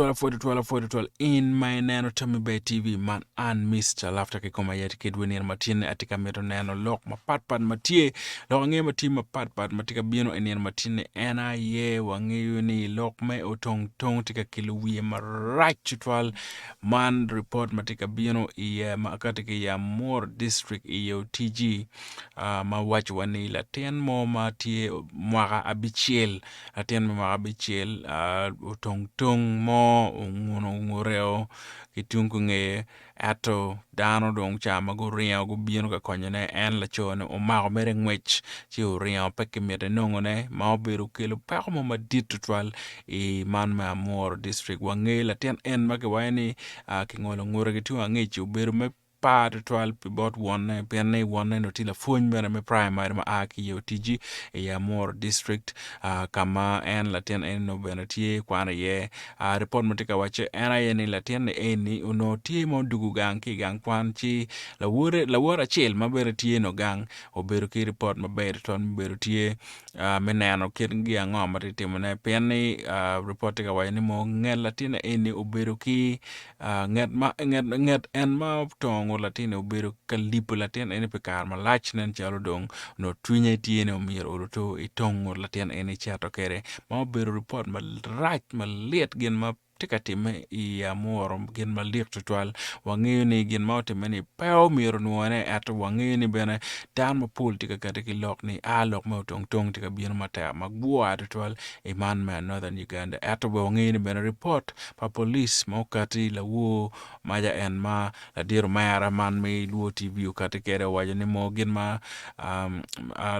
Twal apwoyo twal apwoyo twal in ma ineno Tammy Ber TV man an Mister Laughter kikome aye kedwu nino ma tye ni atye ka mito neno lok mapat pat ma tye lok angeyo ma tye mapat pat ma tye ka bino i nino ma tye ni en aye wangeyo ni lok me otong tong tye ka kelo wiye marac tutwal man ripot ma tye ka bino iye ma kati ki i Amur district i Otiji ma waco wa ni latin mo ma tye mwaka abicel Latin me mwaka abicel otong tong mo onguno ngute ki tung ki ngeye ento dano dong ca ma guringo gubino ka konyone en laco-ni omako mere ngwec ci oringo pe kimito enongone ma obedo okelo peko mo madit tutwal i man me Amuru district wange latin en ma kiwaco ni kingolo ngute ki tung angec obedo me par tutwal pi bot wonne pien ni wonne onongo tye lapwony bene me primary ma a ki i Otiji i Amuru district ka ma en latin eni onongo bene tye kwano iye. Ripot ma tye ka wacce en aye ni latin ni eni onongo tye ma odwogo gang ki i gang kwan ci lawote lawote acel ma bene tye nongo gang obedo ki ripot maber tutwal ma obedo tye me neno kit gin ango ma tye ka timone pien ni ripot tye ka waco ni mogo nget latin eni obedo ki Nget ma nget en ma otongo ngut latin-ni obedo ka libo latin eni pi kare malac nen calo dong onongo cwinye tye ni myero oluto itong ngut latin eni ecito kwede ma obedo ripot marac malit gin ma tye ka timme i amuru gin malik tutwal wangeyo ni gin ma otimme-ni pe omyero onwone ento wangeyo ni bene dano mapol tye ka kati ki lok ni a lok me otong tong tye ka bino matek magwar tutwal i man me Northern Uganda ento bene wangeyo ni bene ripot pa police ma okati lawor maca en ma ladit omera man me Luo TV okati kwede owaco ni mo gin ma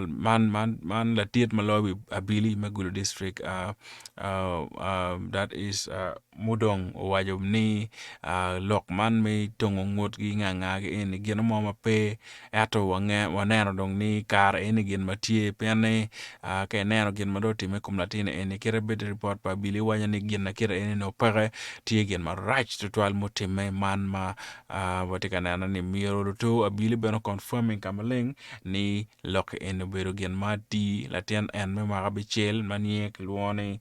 man man ladit ma loyo wi abili me Gulu district that is mudong owaco ni lok man me tongo ngutgi nga nga gi eni gin mo ma pe Ento waneno dong ni kare eni gin ma tye pien ni ka ineno gin ma dong otimme i kom latin eni kite bed ripot pa abili waco ni gin ma kite eni nongo peke tye gin marac tutwal mutimme man ma watye ka neno ni myero luto abili bene o confirming ka maleng ni lok eni obedo gin ma atir latin en me mwaka abicel ma nyinge kilwongo ni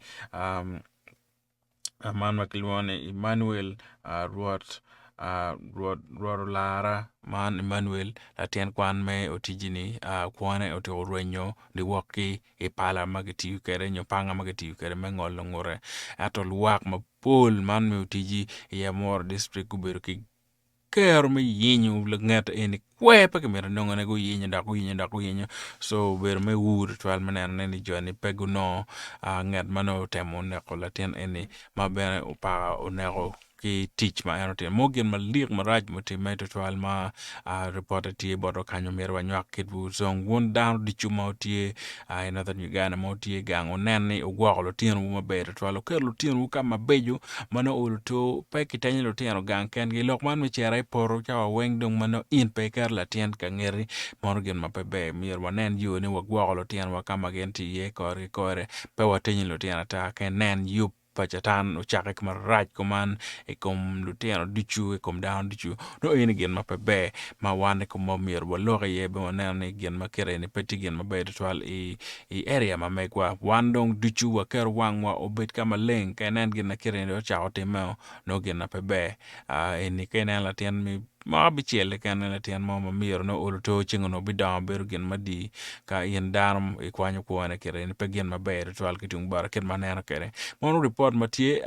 Man ma kilwongo ni Emmanuel Rwot Rwot olara man Emmanuel latin kwan me otiji-ni kwone otyeko rwenyo niwok ki i pala ma kitiyo kwede nyo panga ma kitiyo kwede me ngolo ngute ento lwak mapol man me otiji i Amuru dictrict gubedo ki kero me yenyo nget eni kwer pe kimito nongone guyenyo dok guyenyo dok guyenyo so obedo me ur tutwal me nenone ni joni pe gunongo nget ma nongo otemo neko latin eni ma bene opaka oneko ki tic ma en otimo mo gin malik marac mutimme tutwal ma ripote tye botwa kany myero wanywak kitwu dong wun dano ducu ma wutye i Northern Uganda ma wutye gang wunen ni wugwoko lutinowu maber tutwal wuketo lutinowu ka mabeco ma nongo olo to pe kitenyo lutino gang kengi lok man me cito i poto cawa weng dong ma nongo in pe iketo latin ka ngeti mono gin ma pe ber myero wanen yo ni wagwoko lutinowa ka ma gin tye iye kore ki kore pe watenyo lutino ata ka inen yub pa Catan ocakke ki marac kuman i kom lutino ducu, i kom dano ducu. Nongo eni gin ma pe ber ma wan i komwa myero walok iye bene waneno ni gin ma kite eni pe tye gin maber tutwal i area ma megwa. Wan dong ducu waketo wangwa obed ka maleng ka inen gin ma kite eni dong ocako timmeo nongo gin ma pe ber. Eni ka ineno latin me mwaka abicel keken en latin mo ma myero nongo olo to ceng onongo bidongo bedo gin madii ka in dano ikwanyo kwone kite ni pe gin maber tutwal ki tung bota kit ma aneno kwede. Mono ripot ma tye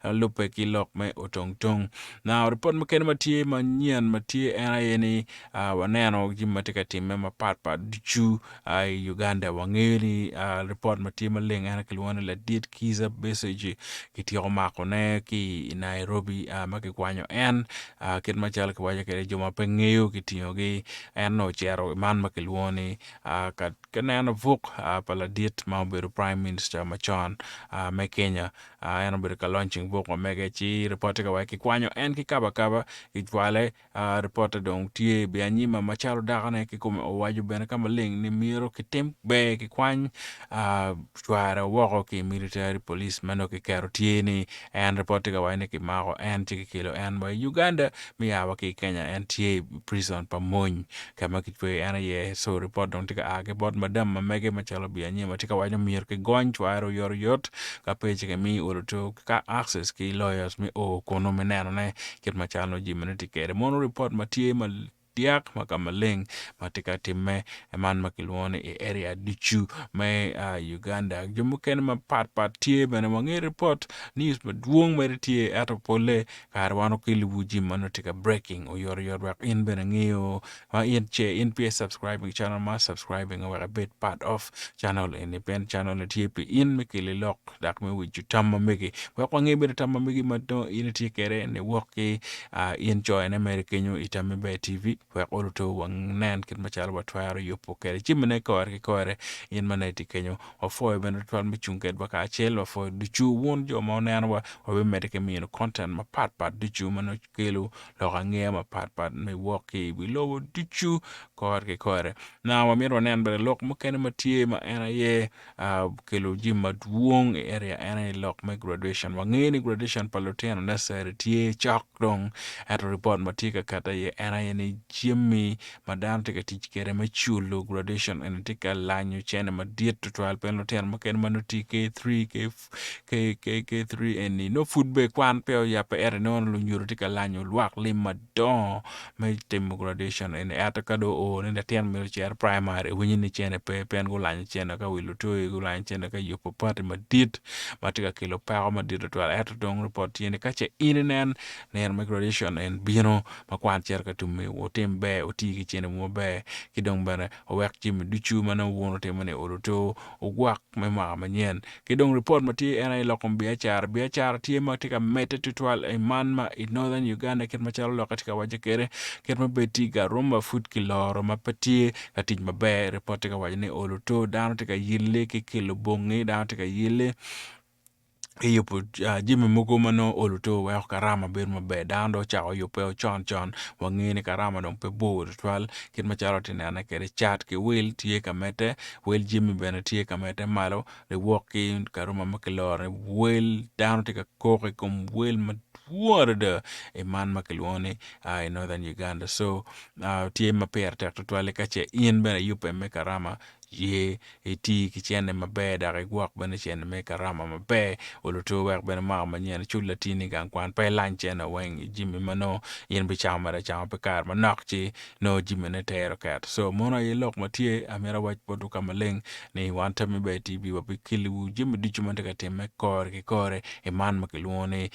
lubbe ki lok me otong tong. Now ripot mukene ma tye manyen ma tye en aye ni waneno jami ma tye ka timme mapat pat ducu I Uganda wangeyo ni ripot ma tye maleng en aye kilwongo ni ladit Kizza Besigye kityeko makone ki i Nairobi ma kikwanyo en kit macalo kiwaco kwede jo ma pe ngeyo kitingogi en onongo ocito i man ma kilwongo ni ka neno buk pa ladit ma obedo prime minister macon me Kenya en obedo ka launching buk ma mege ci ripot tye ka waco kikwanyo en ki kabakaba kicwale Ripotte dong tye i anyima macalo dakone kikome owaco bene ka maleng ni myero kitim ber kikwany cware woko ki i military police ma nongo kiketo tye ni en ripot tye ka waco ni kimako en ci kikelo en wa i Uganda me ya wa ki. ki i Kenya en tye i prison pa mony ka ma kitweyo en iye so ripot dong tye ka a ki bot madam ma mege macalo Bianyima tye ka waco ni myero kigony cware oyotoyot ka pe ci kimi oluto ka access ki lawyers me o kunu me nenone kit macalo jami-ni tye kwede mono ripot ma tye madyak ma ka maleng ma tye ka timme man ma kilwongo ni i area ducu me Uganda. Jo mukene mapat pat tye bene wange ripot news madwong mere tye ento polle kare wan okeliwu jami ma nongo tye ka breaking oyotoyot wek in bene ingeyo ma in ce in pe subscribing channel ma subscribing wek ibed part of channel eni pien channel ni tye pi in me keli lok dok me winjo tam ma megi wek wange bene tam ma megi ma dong in itye kwede niwok ki in coyone mere kenyo i Tammi Ber TV wek oluto wanen kit macalo watwero yubo kwede jamine kore ki kore in ma nongo itye kenyo. Wapwoyo bene tutwal me cung kedwa kacel, wapwoyo ducu wun jo ma wunenowa, wabimedde ki mino content mapat pat ducu ma nongo kelo lok angeya mapat pat me wok ki i wi lobo ducu kore ki kore. Now wamito wanen bene lok mukene ma tye ma en aye kelo jami madwong i area en aye lok me graduation. Wangeyo ni graduation pa lutino nursery tye cok dong ento ripot ma tye ka kati aye en aye ni jami ma dano tye ka tic kwede me culo graduation eni tye ka lanyo cene madit tutwal pien lutino mukene ma nongo tye K3, K3 eni nongo pud bene kwan peya oyabbe ento inongo lunyodo tye ka lanyo lwak lim madongo me timo graduation eni ento ka dong oo ni latin myero ocit i primary iwinyo ni cene pe pien gulanyo cene ka wilo toyi gulanyo cene ka yubo pati madit ma tye ka kelo peko madit tutwal ento dong ripot tye ni ka ce in inen nino me graduation eni bino ma kwan cito ka tum-mi wutim ber wuti ki cene-wu maber ki dong bene wuwek jami ducu ma nongo wun wutimo-ni oluto wugwok me mwaka manyen. Ki dong ripot ma tye en aye lok kom biacara. Biacara tye ma tye ka medde tutwal i man ma i Northern Uganda kit macalo lokke tye ka wacce kwede kit ma bed tye i Garumba pud kiloro ma pe tye ka tic maber. Ripot tye ka waco ni oluto dano tye ka yelle ki kelo bongi dano tye ka yelle ki yubo jami mogo ma nongo olo to weko karama bedo maber dano dong ocako yubbe con con wangeyo ni karama dong pe bor tutwal kit macalo atye ka nene kwede cat ki wil tye ka medde wel jami bene tye ka medde malo niwok ki karama ma kiloro ni wel dano tye ka kok i kom wel madwong adada i man ma kilwongo ni i Northern Uganda so tye ma pire tek tutwal ka ce in bene iyubbe me karama ye iti ki cente maber dok igwok bene cente me karama maber oluto wek bene mwaka manyen icul latinni i gang kwan pe ilany cente weng i jami ma nongo in ibicamo mere acama pi kare manok ci nongo jamine tero ket so mono aye lok ma tye amito awac botwu ka maleng ni wan Tammy Ber TV wabikeliwu jami ducu ma tye ka timme kore ki kore i man ma kilwongo ni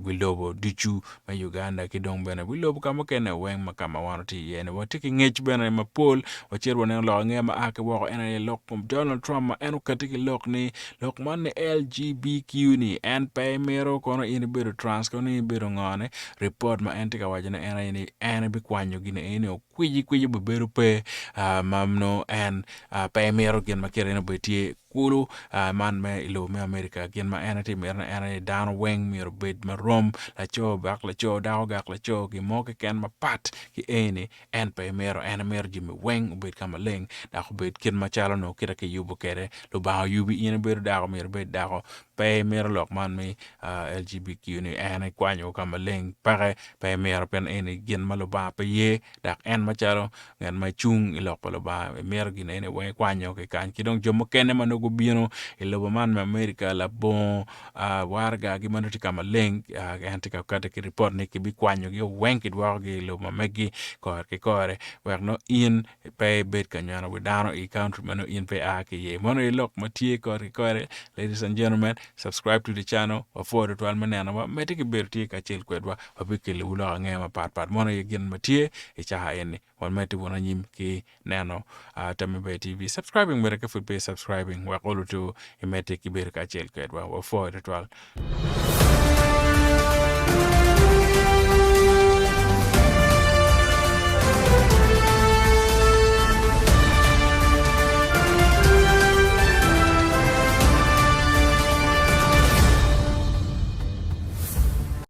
wi lobo ducu me Uganda ki dong bene wi lobo ka mukene weng ma ka ma wan watye iye ni watye ki ngec bene mapol wacito waneno lok angeya ma a ki woko en aye lok kom Donald Trump ma en okati ki lok ni lok man ni LGBQ ni en pe mito kono in ibedo trans kono in ibedo ngo ni ripot ma en tye ka waco ne en aye ni en ebikwanyo gin eni kwicikwici obibedo pe ma nongo en pe mito gin ma kite ni obed tye kulu man me i lobo me America gin ma en tye mito ni en aye dano weng myero obed marom laco gak laco dako gak laco gin mo keken mapat ki eni en pe mito en mito jami weng obed ka maleng dok obed kit macalo onongo kite kiyubo kwede Lubanga oyubi in ibedo dako myero ibed dako pe imito lok man me LGBQ ni en ekwanyo ka maleng peke pe imito pien eni gin ma Lubanga pe ye dok en macalo ngat ma cung i lok pa Lubanga imito gin eni weng ikwanyo ki kany ki dong jo mukene ma nongo gubino i lobo man me America labongo waragagi ma nongo tye ka maleng en tye ka kati ki ripot ni kibikwanyogi weng kidwokogi i lobo ma megi kore ki kore wek nongo in pe ibed ka nyweno wi dano i country ma nongo in pe ia ki iye. Meno aye lok ma tye kore ki kore. Ladies and gentlemen, subscribe to the channel. Wapwoyo tutwal me nenowa. Medde ki bedo tye kacel kwedwa. Wabikeliwu lok angeya mapat pat. Meno aye gin ma tye i caha eni. Wamedde wunu anyim ki neno uh, Tammy Ber TV. Subscribing bene ka pud pe subscribing wek olutu imedde ki bedo kacel kwedwa. Wapwoyo tutwal.